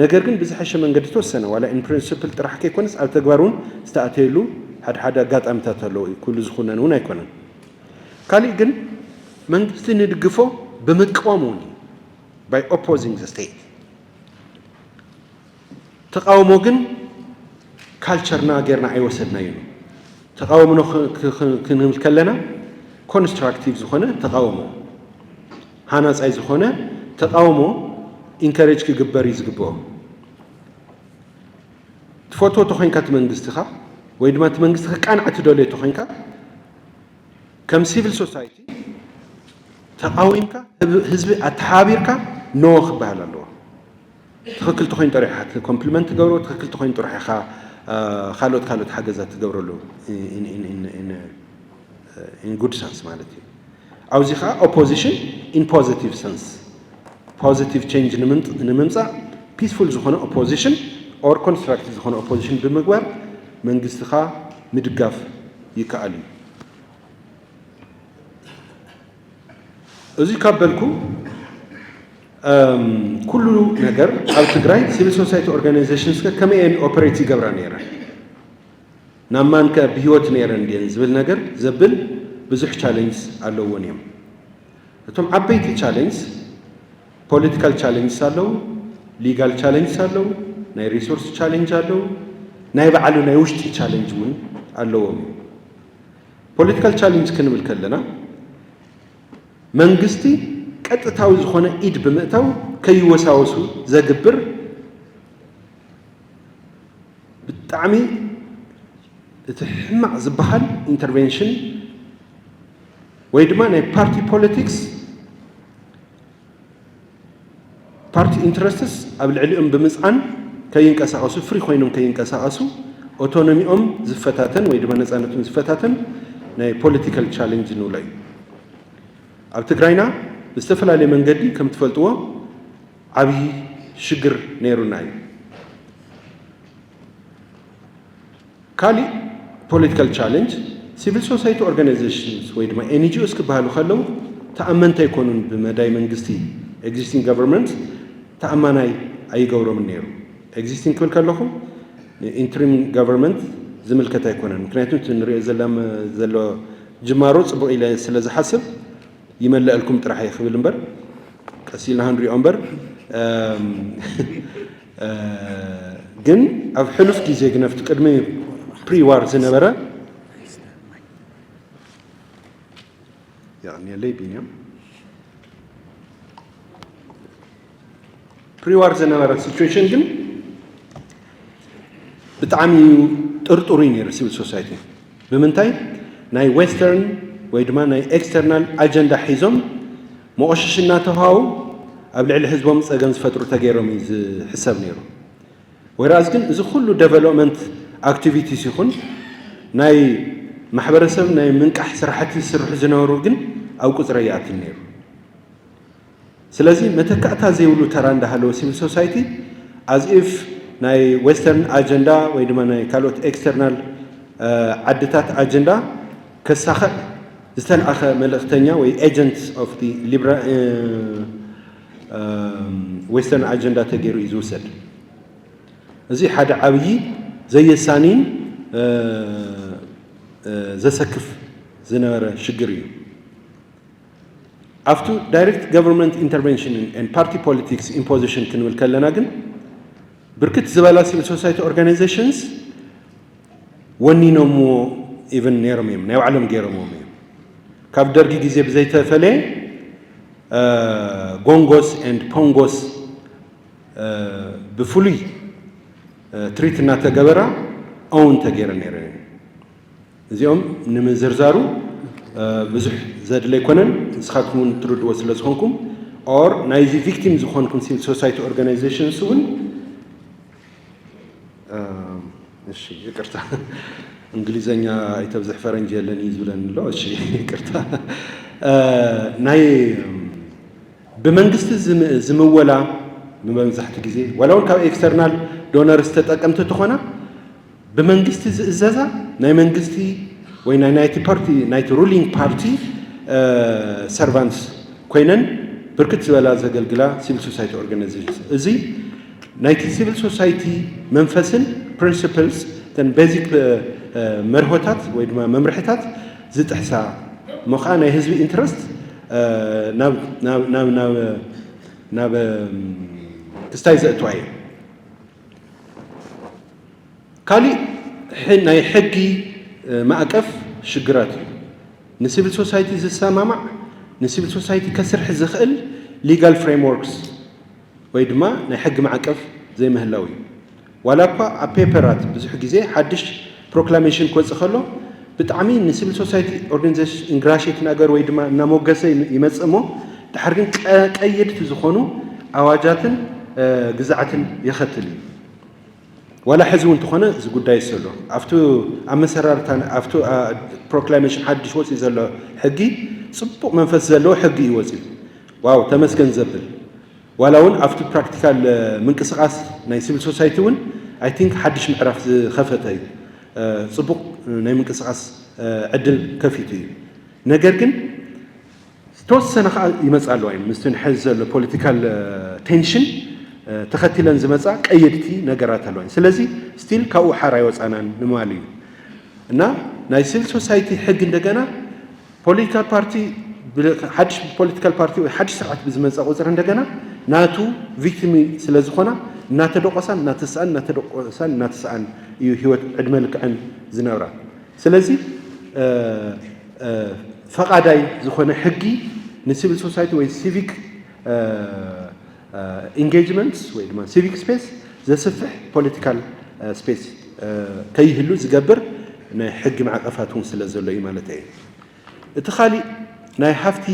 ነገር ግን ብዝሐሸ መንገዲ ተወሰነ ዋላ ኢን ፕሪንስፕል ጥራሕ ከይኮነስ ኣብ ተግባር እውን ዝተኣተየሉ ሓደ ሓደ ኣጋጣሚታት ኣለዉ እዩ። ኩሉ ዝኹነን እውን ኣይኮነን። ካሊእ ግን መንግስቲ ንድግፎ ብምቅዋም እውን እዩ። By opposing the state ተቃውሞ ግን ካልቸርና ጌርና ኣይወሰድናዮን። ተቃውሞ ክንብል ከለና ኮንስትራክቲቭ ዝኾነ ተቃውሞ፣ ሃናፃይ ዝኾነ ተቃውሞ ኢንከሬጅ ክግበር እዩ ዝግብኦ። ትፈትዎ ተኾይንካ እቲ መንግስትኻ ወይ ድማ እቲ መንግስቲ ክቃናዕ ትደልዮ ተኾይንካ ከም ሲቪል ሶሳይቲ ተቃዊምካ ህዝቢ ኣተሓባቢርካ ኖ ክበሃል ኣለዎ። ትኽክል ተኾይኑ ጥራሕ ኢኻ ኮምፕሊመንት ትገብሮ፣ ትኽክል ተኾይኑ ጥራሕ ኢኻ ካልኦት ካልኦት ሓገዛት ትገብረሉ in good sense ማለት እዩ። ኣብዚ ከዓ ኦፖዚሽን in positive sense positive change ንምምፃእ ፒስፉል ዝኾነ ኦፖዚሽን or ኮንስትራክቲቭ ዝኾነ ኦፖዚሽን ብምግባር መንግስትኻ ምድጋፍ ይከኣል እዩ። እዚ ካብ በልኩ ኩሉ ነገር ኣብ ትግራይ ሲቪል ሶሳይቲ ኦርጋናይዜሽንስ ከመይ እየን ኦፐሬት ይገብራ ነይረን፣ ናብ ማንከ ብህይወት ነይረን ድየን ዝብል ነገር ዘብል ብዙሕ ቻሌንጅስ ኣለዎን እዮም። እቶም ዓበይቲ ቻሌንጅስ ፖለቲካል ቻሌንጅስ ኣለዉ፣ legal challenge ኣለዉ፣ ናይ resource challenge ኣለዉ፣ ናይ ባዕሉ ናይ ውሽጢ challenge እውን ኣለዎም። Political challenge ክንብል ከለና መንግስቲ ቀጥታዊ ዝኾነ ኢድ ብምእታው ከይወሳወሱ ዘግብር ብጣዕሚ እቲ ሕማቕ ዝበሃል intervention ወይ ድማ ናይ party politics party interests ኣብ ልዕሊኦም ብምፅዓን ከይንቀሳቐሱ፣ free ኮይኖም ከይንቀሳቐሱ፣ autonomy ኦም ዝፈታተን ወይ ድማ ነፃነቶም ዝፈታተን ናይ political challenge ንብሎ እዩ። ኣብ ትግራይና ብዝተፈላለየ መንገዲ ከም ትፈልጥዎ ዓብዪ ሽግር ነይሩና እዩ። ካሊእ political challenge civil society organizations ወይ ድማ N G Os ክበሃሉ ከለዉ ተኣመንቲ ኣይኮኑን። ብመዳይ መንግስቲ existing government ተኣማናይ ኣይገብሮምን ነይሩ። Existing ክብል ከለኹ interim government ዝምልከት ኣይኮነን። ምክንያቱ እቲ ንሪኦ ዘላ ዘሎ ጅማሮ ፅቡቕ ኢለ ስለ ዝሓስብ ይመለአልኩም ጥራሕ እየ ክብል እምበር ቀስ ኢልና ክንሪኦ እምበር ግን ኣብ ሕሉፍ ግዜ ግን ኣብቲ ቅድሚ pre-war ዝነበረ የቐንየለይ ቢንያም pre-war ዝነበረ situation ግን ብጣዕሚ እዩ ጥርጥሩ እዩ ነይሩ civil society ብምንታይ ናይ western ወይ ድማ ናይ external agenda ሒዞም መቆሸሽ እናተዋሃቡ ኣብ ልዕሊ ህዝቦም ፀገም ዝፈጥሩ ተገይሮም እዩ ዝሕሰብ ነይሩ። Whereas ግን እዚ ኩሉ development activities ይኹን ናይ ማሕበረሰብ ናይ ምንቃሕ ስራሕቲ ዝስርሑ ዝነበሩ ግን ኣብ ቁፅሪ ኣይኣትን ነይሩ። ስለዚ መተካእታ ዘይብሉ ተራ እንዳሃለወ civil society as if ናይ western agenda ወይ ድማ ናይ ካልኦት external ዓድታት agenda ከሳኽዕ ዝተልኣኸ መልእኽተኛ ወይ agent of the liberal western agenda ተገይሩ እዩ ዝውሰድ። እዚ ሓደ ዓብዪ ዘየሳንይን ዘሰክፍ ዝነበረ ሽግር እዩ። ኣብቱ direct government intervention and party politics imposition ክንብል ከለና ግን ብርክት ዝበላ civil society organizations ወኒኖምዎ even ነይሮም እዮም፣ ናይ ባዕሎም ገይሮምዎም እዮም። ካብ ደርጊ ግዜ ብዘይተፈለየ ጎንጎስ and ፖንጎስ ብፍሉይ treat እናተገበራ own ተገይረን ነይረን እየን። እዚኦም ንምዝርዛሩ ብዙሕ ዘድሊ ኣይኮነን፣ ንስኻትኩም እውን ትርድዎ ስለ ዝኾንኩም or ናይዚ victim ዝኾንኩም civil society organizations እውን እሺ ይቅርታ እንግሊዘኛ ኣይተብዝሕ ፈረንጂ የለን እዩ ዝብለኒ ኣሎ። እሺ ይቅርታ ናይ ብመንግስቲ ዝምወላ ብመብዛሕቲ ግዜ ዋላ እውን ካብ external donors ተጠቀምቲ ተኾና ብመንግስቲ ዝእዘዛ ናይ መንግስቲ ወይ ናይ ናይቲ ፓርቲ ናይቲ ruling party servants ኮይነን ብርክት ዝበላ ዘገልግላ civil society organizations እዚ ናይቲ civil society መንፈስን principles ተን basic መርሆታት ወይ ድማ መምርሕታት ዝጥሕሳ እሞ ከዓ ናይ ህዝቢ interest ናብ ክስታይ ዘእትዋ እየ። ካሊእ ናይ ሕጊ ማዕቀፍ ሽግራት እዩ። ንሲቪል ሶሳይቲ ዝሰማማዕ ንሲቪል ሶሳይቲ ከስርሕ ዝኽእል legal frameworks ወይ ድማ ናይ ሕጊ ማዕቀፍ ዘይምህላው እዩ። ዋላ እኳ ኣብ ፔፐራት ብዙሕ ግዜ ሓድሽ proclamation ክወፅእ ከሎ ብጣዕሚ ንሲቪል ሶሳይቲ organization ingratiate እናገር ወይ ድማ እናሞገሰ ይመፅእ እሞ ድሓር ግን ቀየድቲ ዝኾኑ ኣዋጃትን ግዛዕትን የኸትል እዩ። ዋላ ሕዚ እውን እንተኾነ እዚ ጉዳይ ዘሎ ኣብቲ ኣመሰራርታ ኣብቲ proclamation ሓድሽ ወፂኡ ዘሎ ሕጊ ፅቡቕ መንፈስ ዘለዎ ሕጊ እዩ ወፂኡ። ዋው ተመስገን ዘብል ዋላ እውን ኣብቲ practical ምንቅስቃስ ናይ ሲቪል ሶሳይቲ እውን I think ሓድሽ ምዕራፍ ዝኸፈተ እዩ። ፅቡቕ ናይ ምንቅስቃስ ዕድል ከፊቱ እዩ። ነገር ግን ዝተወሰነ ከዓ ይመፃ ኣለዋ እዩ ምስቲ ሕዚ ዘሎ political tension ተኸቲለን ዝመፃ ቀየድቲ ነገራት ኣለዋ። ስለዚ still ካብኡ ሓራ ኣይወፃናን ንምባል እዩ እና ናይ ሲቪል ሶሳይቲ ሕጊ እንደገና political party ሓድሽ political party ወይ ሓድሽ ስርዓት ብዝመፀ ቁፅሪ እንደገና ናቱ ቪክቲም ስለ ዝኾና እናተደቆሳን እናተስኣን እናተደቆሳን እናተስኣን እዩ ህይወት ዕድመ ልክዐን ዝነብራ። ስለዚ ፈቓዳይ ዝኾነ ሕጊ ንሲቪል ሶሳይቲ ወይ ሲቪክ ኢንጌጅመንትስ ወይ ድማ ሲቪክ ስፔስ ዘስፍሕ ፖለቲካል ስፔስ ከይህሉ ዝገብር ናይ ሕጊ ማዕቀፋት እውን ስለ ዘሎ እዩ ማለት እየ። እቲ ካሊእ ናይ ሃፍቲ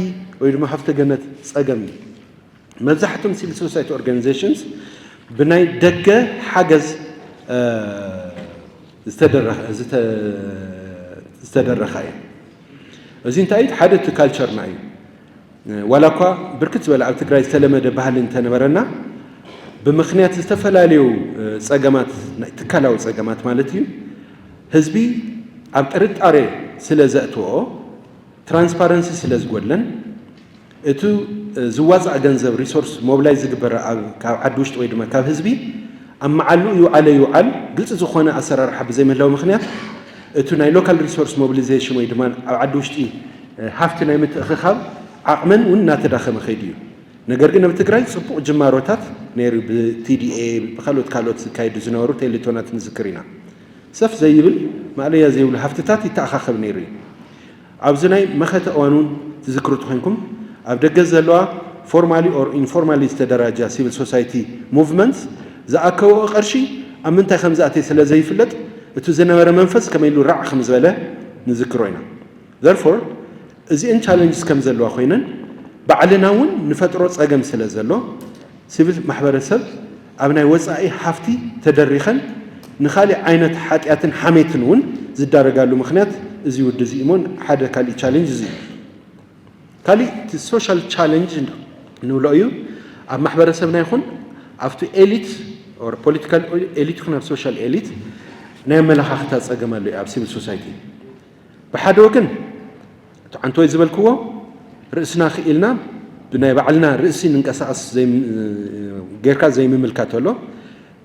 ወይ ድማ ሃፍተ ገነት ጸገም እዩ። መብዛሕትኦም ሲቪል ሶሳይቲ ኦርጋኒዜሽንስ ብናይ ደገ ሓገዝ ዝተደረኻ እየን። እዚ እንታይ እዩ? ሓደ እቲ ካልቸርና እዩ። ዋላ እኳ ብርክት ዝበለ ኣብ ትግራይ ዝተለመደ ባህሊ እንተነበረና፣ ብምኽንያት ዝተፈላለዩ ጸገማት፣ ናይ ትካላዊ ጸገማት ማለት እዩ፣ ህዝቢ ኣብ ጥርጣሬ ስለ ዘእትዎ፣ ትራንስፓረንሲ ስለ ዝጎድለን፣ እቲ ዝዋፃእ ገንዘብ ሪሶርስ ሞብላይዝ ዝግበር ካብ ዓዲ ውሽጢ ወይ ድማ ካብ ህዝቢ ኣብ መዓሉ ይውዓለ ይውዓል ግልፂ ዝኾነ ኣሰራርሓ ብዘይምህላው ምክንያት፣ እቲ ናይ ሎካል ሪሶርስ ሞቢሊዜሽን ወይ ድማ ኣብ ዓዲ ውሽጢ ሃፍቲ ናይ ምትእኽኻብ ዓቕመን እውን እናተዳኸመ ከይዱ እዩ። ነገር ግን ኣብ ትግራይ ፅቡቕ ጅማሮታት ነይሩ። ብቲዲኤ ብካልኦት ካልኦት ዝካየዱ ዝነበሩ ቴሌቶናት ንዝክር ኢና። ሰፍ ዘይብል ማእለያ ዘይብሉ ሃፍትታት ይተኣኻኸብ ነይሩ እዩ። ኣብዚ ናይ መኸተ እዋን እውን ትዝክሩ ተኾይንኩም፣ ኣብ ደገ ዘለዋ ፎርማሊ ኦር ኢንፎርማሊ ዝተደራጃ ሲቪል ሶሳይቲ ሙቭመንትስ ዝኣከብኦ ቅርሺ ኣብ ምንታይ ከም ዝኣተየ ስለ ዘይፍለጥ፣ እቲ ዝነበረ መንፈስ ከመይ ኢሉ ራዕ ከም ዝበለ ንዝክሮ ኢና። ዘርፎር እዚአን ቻለንጅስ ከም ዘለዋ ኮይነን፣ ባዕልና እውን ንፈጥሮ ጸገም ስለ ዘሎ፣ ሲቪል ማሕበረሰብ ኣብ ናይ ወጻኢ ሃፍቲ ተደሪኸን ንኻሊእ ዓይነት ሓጢኣትን ሓሜትን እውን ዝዳረጋሉ ምኽንያት እዚ ውዲ እዚ እሞን ሓደ ካሊእ ቻለንጅ እዚ እዩ። ካሊእ እቲ ሶሻል ቻለንጅ ንብሎ እዩ። ኣብ ማሕበረሰብና ይኹን ኣብቲ ኤሊት ኦር ፖለቲካል ኤሊት ይኹን ኣብ ሶሻል ኤሊት ናይ ኣመለኻኽታ ጸገም ኣሎ እዩ ኣብ ሲቪል ሶሳይቲ። ብሓደ ወገን እቲ ዓንተወይ ዝበልክዎ ርእስና ክኢልና ብናይ ባዕልና ርእሲ ንንቀሳቐስ ጌርካ ዘይምምልካት ኣሎ።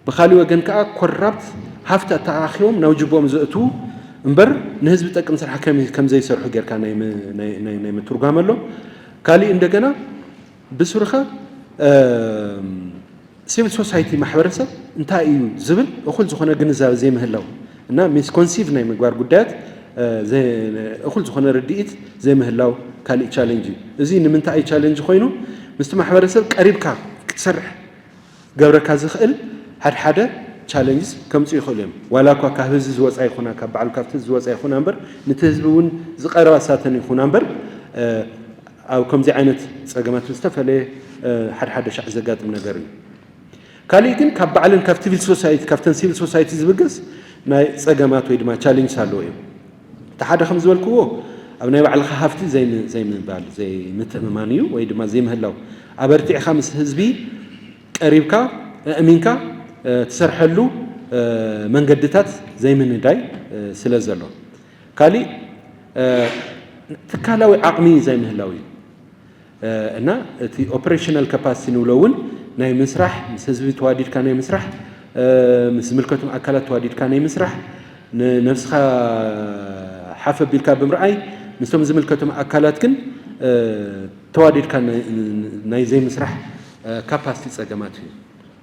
ብኻሊእ ወገን ከዓ ኮራፕት ሃፍቲ ኣተኣኻኺቦም ናብ ጅቦኦም ዘእትዉ እምበር ንህዝቢ ጠቅም ስራሕ ከም ዘይሰርሑ ጌርካ ናይ ምትርጓም ኣሎ። ካሊእ እንደገና ብስሩኸ ሲቪል ሶሳይቲ ማሕበረሰብ እንታይ እዩ ዝብል እኹል ዝኾነ ግንዛበ ዘይምህላው እና ሚስኮንሲቭ ናይ ምግባር ጉዳያት እኹል ዝኾነ ርድኢት ዘይምህላው ካሊእ ቻለንጅ እዩ። እዚ ንምንታይ እዩ ቻለንጅ ኮይኑ? ምስቲ ማሕበረሰብ ቀሪብካ ክትሰርሕ ገብረካ ዝኽእል ሓድሓደ ቻለንጅስ ከምፅኡ ይኽእሉ እዮም። ዋላ እኳ ካብ ህዝቢ ዝወፃ ይኹና ካብ ባዕሉ ካብቲ ህዝቢ ዝወፃ ይኹና እምበር ነቲ ህዝቢ እውን ዝቐረባ ሳተን ይኹና እምበር ኣብ ከምዚ ዓይነት ፀገማት ዝተፈለየ ሓድሓደ ሻዕ ዘጋጥም ነገር እዩ። ካሊእ ግን ካብ ባዕለን ካብ ሲቪል ሶሳይቲ ካብተን ሲቪል ሶሳይቲ ዝብገስ ናይ ፀገማት ወይ ድማ ቻለንጅስ ኣለዎ እዮም። እቲ ሓደ ከም ዝበልክዎ ኣብ ናይ ባዕልኻ ሃፍቲ ዘይምባል ዘይምትእምማን እዩ ወይ ድማ ዘይምህላው ኣበርቲዕኻ ምስ ህዝቢ ቀሪብካ ኣእሚንካ ትሰርሐሉ መንገድታት ዘይምንዳይ ስለ ዘሎ፣ ካሊእ ትካላዊ ዓቕሚ ዘይምህላው እዩ እና እቲ ኦፕሬሽናል ካፓሲቲ ንብሎ እውን ናይ ምስራሕ ምስ ህዝቢ ተዋዲድካ ናይ ምስራሕ ምስ ዝምልከቶም ኣካላት ተዋዲድካ ናይ ምስራሕ ንነብስኻ ሓፍ ኣቢልካ ብምርኣይ ምስቶም ዝምልከቶም ኣካላት ግን ተዋዲድካ ናይ ዘይምስራሕ ካፓሲቲ ፀገማት እዩ።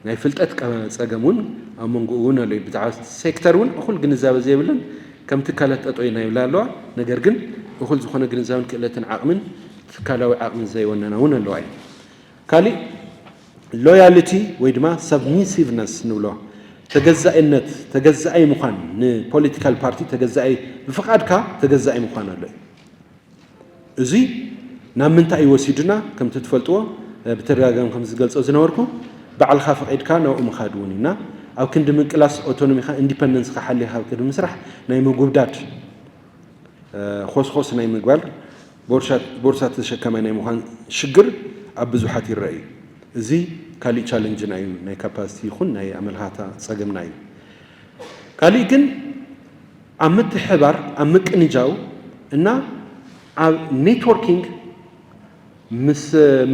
ናይ ፍልጠት ጸገም እውን ኣብ መንጎኡ እውን ኣሎ። ብዛዕባ ሴክተር እውን እኹል ግንዛበ ዘይብለን ከም ትካላት ጠጠው ኢልና ይብላ ኣለዋ። ነገር ግን እኹል ዝኾነ ግንዛበን ክእለትን ዓቕምን ትካላዊ ዓቕምን ዘይወነና እውን ኣለዋ እዩ። ካሊእ ሎያሊቲ ወይ ድማ ሰብሚሲቭነስ ንብሎ ተገዛኢነት፣ ተገዛኢ ምዃን፣ ንፖለቲካል ፓርቲ ተገዛኢ፣ ብፍቓድካ ተገዛኢ ምዃን ኣሎ እዩ። እዚ ናብ ምንታይ እዩ ወሲዱና? ከምቲ ትፈልጥዎ ብተደጋጋሚ ከም ዝገልጾ ዝነበርኩ ባዕልኻ ፈቒድካ ናብኡ ምኻድ እውን ኢና። ኣብ ክንዲ ምቅላስ ኦቶኖሚኻ ኢንዲፐንደንስኻ ሓሊኻ ኣብ ክንዲ ምስራሕ ናይ ምጉብዳድ ኾስኾስ ናይ ምግባር ቦርሳ ተሸካማይ ናይ ምዃን ሽግር ኣብ ብዙሓት ይረአ እዩ። እዚ ካሊእ ቻለንጅና እዩ፣ ናይ ካፓሲቲ ይኹን ናይ ኣመልኻታ ጸገምና እዩ። ካሊእ ግን ኣብ ምትሕባር ኣብ ምቅንጃው እና ኣብ ኔትወርኪንግ ምስ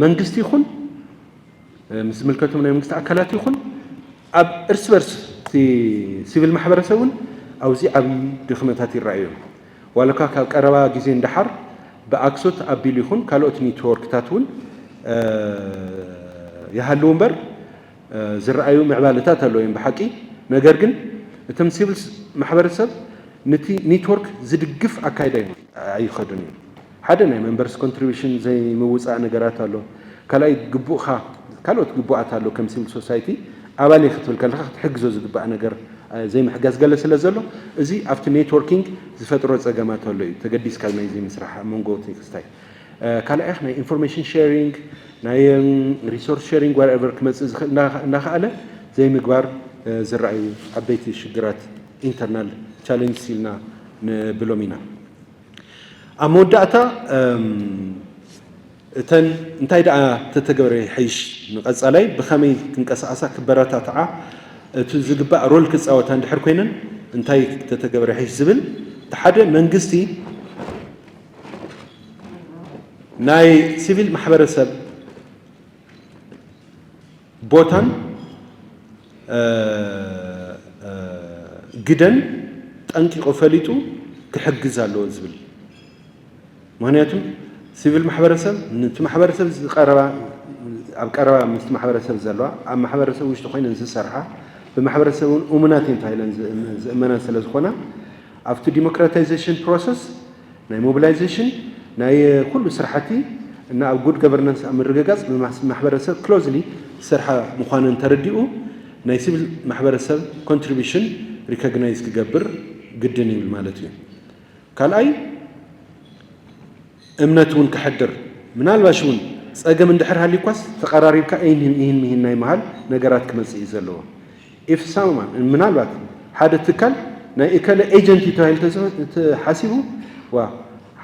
መንግስቲ ይኹን ምስ ዝምልከቶም ናይ መንግስቲ ኣካላት ይኹን ኣብ እርስ በርስ እቲ ሲቪል ማሕበረሰብ እውን ኣብዚ ዓብዪ ድኽመታት ይረኣዩ እዮም። ዋላ እኳ ካብ ቀረባ ግዜ ንደሓር ብኣክሶት ኣቢሉ ይኹን ካልኦት ኔትወርክታት እውን ይሃልው እምበር ዝረኣዩ ምዕባለታት ኣለዉ እዮም ብሓቂ። ነገር ግን እቶም ሲቪል ማሕበረሰብ ነቲ ኔትወርክ ዝድግፍ ኣካይዳ እዮም ኣይኸዱን እዮም። ሓደ ናይ መንበርስ ኮንትሪቢሽን ዘይምውፃእ ነገራት ኣሎ። ካልኣይ ግቡእካ ካልኦት ግቡኣት ኣሎ። ከም ሲቪል ሶሳይቲ ኣባል እየ ክትብል ከለካ ክትሕግዞ ዝግባእ ነገር ዘይምሕጋዝ ገለ ስለ ዘሎ እዚ ኣብቲ ኔትወርኪንግ ዝፈጥሮ ፀገማት ኣሎ እዩ። ተገዲስካ ናይዚ ምስራሕ ኣብ መንጎ እቲ ክስታይ ካልኣይ ናይ ኢንፎርሜሽን ሼሪንግ ናይ ሪሶርስ ሼሪንግ ዋትኤቨር ክመፅእ ዝኽእል እናኸኣለ ዘይምግባር ዝረኣዩ ዓበይቲ ሽግራት ኢንተርናል ቻለንጅስ ኢልና ንብሎም ኢና። ኣብ መወዳእታ እተን እንታይ ደኣ ተተገብረ ይሐይሽ ንቐፃላይ ብኸመይ ክንቀሳቐሳ ክበረታትዓ እቲ ዝግባእ ሮል ክፃወታ እንድሕር ኮይነን እንታይ ተተገብረ ይሐይሽ ዝብል እቲ ሓደ መንግስቲ ናይ ሲቪል ማሕበረሰብ ቦታን ግደን ጠንቂቑ ፈሊጡ ክሕግዝ ኣለዎ ዝብል። ምክንያቱ ሲቪል ማሕበረሰብ ነቲ ማሕበረሰብ ዝቀረባ ኣብ ቀረባ ምስቲ ማሕበረሰብ ዘለዋ ኣብ ማሕበረሰብ ውሽጢ ኮይነን ዝሰርሓ ብማሕበረሰብ እውን እሙናት እየን ተባሂለን ዝእመና ስለ ዝኾና ኣብቲ ዲሞክራታይዜሽን ፕሮሰስ ናይ ሞቢላይዜሽን ናይ ኩሉ ስራሕቲ እና ኣብ ጉድ ገቨርናንስ ኣብ ምርግጋፅ ማሕበረሰብ ክሎዝሊ ዝሰርሓ ምዃነን ተረዲኡ ናይ ሲቪል ማሕበረሰብ ኮንትሪቢሽን ሪኮግናይዝ ክገብር ግድን ይብል ማለት እዩ። ካልኣይ እምነት እውን ክሕድር ምናልባሽ እውን ፀገም እንድሕር ሃልዩኳስ ተቐራሪብካ ይህን ይህን ምሂን ናይ መሃል ነገራት ክመፅእ እዩ ዘለዎ። ኢፍ ሳማ ምናልባት ሓደ ትካል ናይ እከለ ኤጀንት እዩ ተባሂሉ ተሓሲቡ ዋ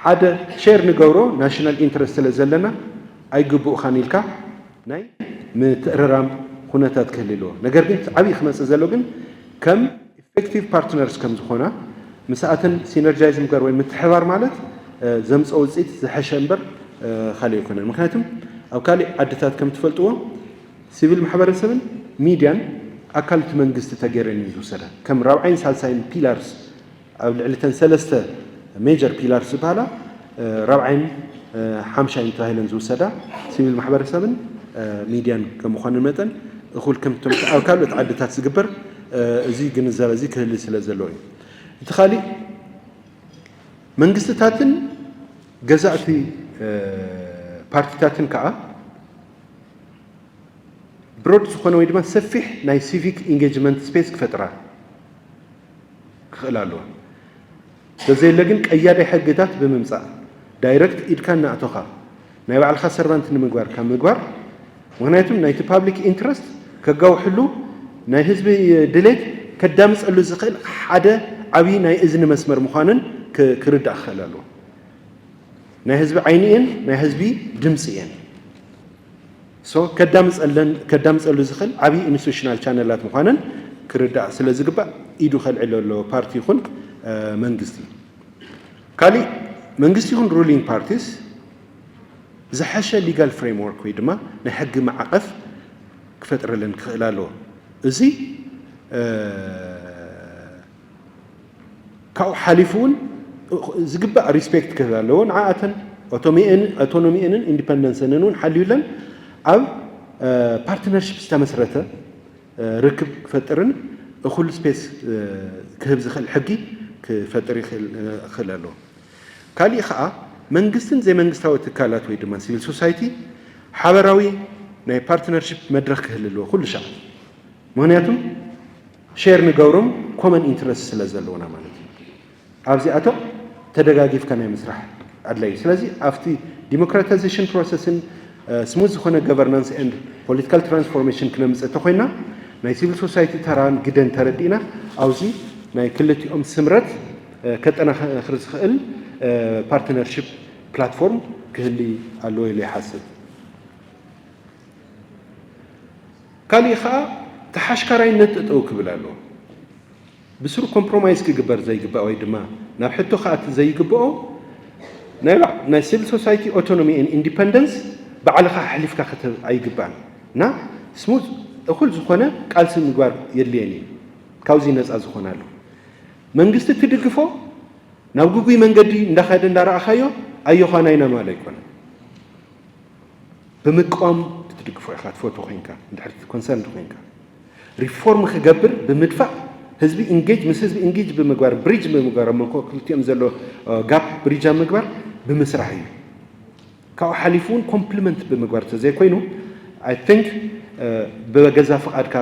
ሓደ ሼር ንገብሮ ናሽናል ኢንትረስት ስለ ዘለና ኣይግብኡኻን ኢልካ ናይ ምትእርራም ኩነታት ክህል ኣለዎ። ነገር ግን ዓብዪ ክመፅእ ዘሎ ግን ከም ኢፌክቲቭ ፓርትነርስ ከም ዝኾና ምስኣተን ሲነርጃይዝ ምግባር ወይ ምትሕባር ማለት ዘምፀ ውፅኢት ዝሐሸ እምበር ካልእ ኣይኮነን። ምክንያቱም ኣብ ካሊእ ዓድታት ከም ትፈልጥዎ ሲቪል ማሕበረሰብን ሚድያን ኣካል እቲ መንግስቲ ተገይረን እዩ ዝውሰዳ። ከም ራብዓይን ሳልሳይን ፒላርስ ኣብ ልዕሊ ተን ሰለስተ ሜጀር ፒላርስ ዝበሃላ ራብዓይን ሓምሻይን ተባሂለን ዝውሰዳ ሲቪል ማሕበረሰብን ሚድያን ከም ምዃነን መጠን እኹል ከምቶም ኣብ ካልኦት ዓድታት ዝግበር እዚ ግንዛበ እዚ ክህሊ ስለ ዘለዎ እዩ። እቲ ካሊእ መንግስትታትን ገዛእቲ ፓርቲታትን ከዓ ብሮድ ዝኾነ ወይ ድማ ሰፊሕ ናይ ሲቪክ ኢንጌጅመንት ስፔስ ክፈጥራ ክኽእል ኣለዎ። ተዘየለ ግን ቀያዳይ ሕግታት ብምምፃእ ዳይረክት ኢድካ እናእቶኻ ናይ ባዕልኻ ሰርቫንት ንምግባር ካብ ምግባር ምክንያቱም ናይቲ ፓብሊክ ኢንትረስት ከጋውሕሉ ናይ ህዝቢ ድሌት ከዳምፀሉ ዝኽእል ሓደ ዓብዪ ናይ እዝኒ መስመር ምዃንን ክርዳእ ክኽእል ኣለዎ። ናይ ህዝቢ ዓይኒ እየን፣ ናይ ህዝቢ ድምፂ እየን። ሶ ከዳምፀለን ከዳምፀሉ ዝኽእል ዓብዪ ኢንስቲቱሽናል ቻነላት ምዃነን ክርዳእ ስለ ዝግባእ ኢዱ ከልዕል ኣለዎ ፓርቲ ይኹን መንግስቲ። ካሊእ መንግስቲ ይኹን ሩሊንግ ፓርቲስ ዝሐሸ ሊጋል ፍሬምወርክ ወይ ድማ ናይ ሕጊ ማዕቐፍ ክፈጥረለን ክኽእል ኣለዎ። እዚ ካብኡ ሓሊፉ እውን ዝግባእ ሪስፔክት ክህብ ኣለዎ። ንዓኣተን ኦቶሚኤን- ኦቶኖሚኤንን ኢንዲፐንደንሰንን እውን ሓልዩለን ኣብ ፓርትነርሽፕ ዝተመስረተ ርክብ ክፈጥርን እኹል ስፔስ ክህብ ዝኽእል ሕጊ ክፈጥር ይኽእል ኣለዎ። ካሊእ ከዓ መንግስትን ዘይመንግስታዊ ትካላት ወይ ድማ ሲቪል ሶሳይቲ ሓበራዊ ናይ ፓርትነርሽፕ መድረክ ክህል ኣለዎ ኩሉ ሻዕ ምክንያቱም ሼር ንገብሮም ኮመን ኢንትረስት ስለ ዘለውና ማለት እዩ። ኣብዚኣቶም ተደጋጊፍካ ናይ ምስራሕ ኣድላይ እዩ። ስለዚ ኣብቲ ዲሞክራታይዜሽን ፕሮሰስን ስሙዝ ዝኾነ ገቨርናንስ ኤንድ ፖለቲካል ትራንስፎርሜሽን ክነምፅእ እንተኮይና ናይ ሲቪል ሶሳይቲ ተራን ግደን ተረዲእና ኣብዚ ናይ ክልቲኦም ስምረት ከጠናኽር ዝኽእል ፓርትነርሽፕ ፕላትፎርም ክህሊ ኣለዎ ኢለ ይሓስብ። ካሊእ ከዓ ተሓሽከራይነት ጠጠው ክብል ኣለዎ። ብስሩ ኮምፕሮማይዝ ክግበር ዘይግባእ ወይ ድማ ናብ ሕቶ ክኣቲ ዘይግብኦ ናይ ባዕ- ናይ ሲቪል ሶሳይቲ ኦቶኖሚ ን ኢንዲፐንደንስ ባዕልኻ ኣሕሊፍካ ክትህብ ኣይግባእን እና ስሙዝ እኹል ዝኾነ ቃልሲ ምግባር የድልየን እዩ። ካብዚ ነፃ ዝኾናሉ መንግስቲ ትድግፎ ናብ ግጉይ መንገዲ እንዳኸደ እንዳረኣኻዮ ኣዮኻ ናይና ማል ኣይኮነን። ብምቃም እቲ ትድግፎ ኢኻ ትፈትዎ ኮይንካ፣ እንድሕር ኮንሰርንድ ኮይንካ፣ ሪፎርም ክገብር ብምድፋእ፣ ህዝቢ ኢንጌጅ፣ ምስ ህዝቢ ኢንጌጅ ብምግባር፣ ብሪጅ ብምግባር፣ ኣብ መንጎ ክልቲኦም ዘሎ ጋፕ ብሪጅ ኣብ ምግባር ብምስራሕ እዩ። ካብኡ ሓሊፉ እውን ኮምፕሊመንት ብምግባር ተዘይኮይኑ፣ I think ብገዛ ፍቓድካ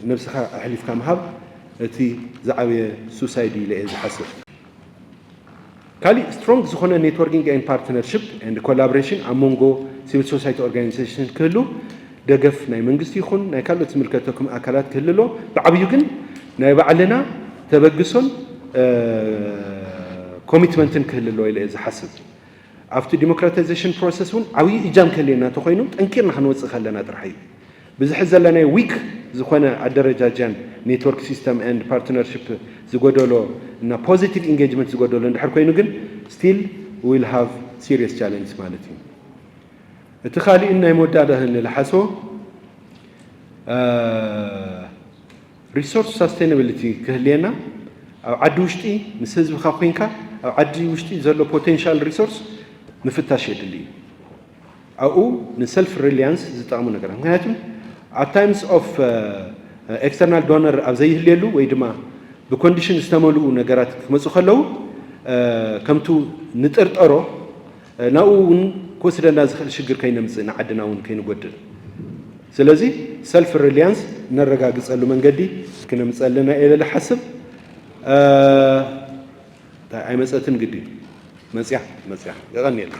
ነብስኻ ኣሕሊፍካ ምሃብ እቲ ዝዓበየ ሱሳይድ ኢለ እየ ዝሓስብ። ካሊእ ስትሮንግ ዝኾነ networking and partnership and collaboration ኣብ መንጎ ሲቪል ሶሳይቲ ኦርጋናይዜሽን ክህሉ፣ ደገፍ ናይ መንግስቲ ይኹን ናይ ካልኦት ዝምልከተኩም ኣካላት ክህልሎ፣ ብዓብዩ ግን ናይ ባዕልና ተበግሶን ኮሚትመንትን ክህልሎ ኢለ እየ ዝሓስብ። ኣብቲ ዲሞክራታይዜሽን ፕሮሰስ እውን ዓብዩ እጃም ክህልየና እንተኮይኑ፣ ጠንኪርና ክንወፅእ ከለና ጥራሕ እዩ። ብዝሕ ዘለናይ ዊክ ዝኾነ ኣደረጃጃን ኔትወርክ ሲስተም ኤንድ ፓርትነርሽፕ ዝጎደሎ እና ፖዚቲቭ ኢንጌጅመንት ዝጎደሎ እንድሕር ኮይኑ ግን፣ still will have serious challenge ማለት እዩ። እቲ ካሊእን ናይ መወዳእታ ንልሓሶ፣ ሪሶርስ ሳስቴናብሊቲ ክህልየና፣ ኣብ ዓዲ ውሽጢ ምስ ህዝብኻ ኮይንካ ኣብ ዓዲ ውሽጢ ዘሎ ፖቴንሻል ሪሶርስ ምፍታሽ የድሊ እዩ። ኣብኡ ንሰልፍ ሪሊያንስ ዝጠቕሙ ነገራት፣ ምክንያቱም ኣብ ታይምስ ኦፍ ኤክስተርናል ዶነር ኣብ ዘይህልየሉ ወይ ድማ ብኮንዲሽን ዝተመልኡ ነገራት ክመፁ ከለዉ፣ ከምቱ ንጥርጠሮ ናብኡ እውን ክወስደና ዝኽእል ሽግር ከይነምፅእ፣ ንዓድና እውን ከይንጎድል። ስለዚ ሰልፍ ሪሊያንስ ነረጋግፀሉ መንገዲ ክነምፀ ኣለና እየ ዝሓስብ። ኣይመፀትን ግዲ መፅያ መፅያ። የቐንየልና።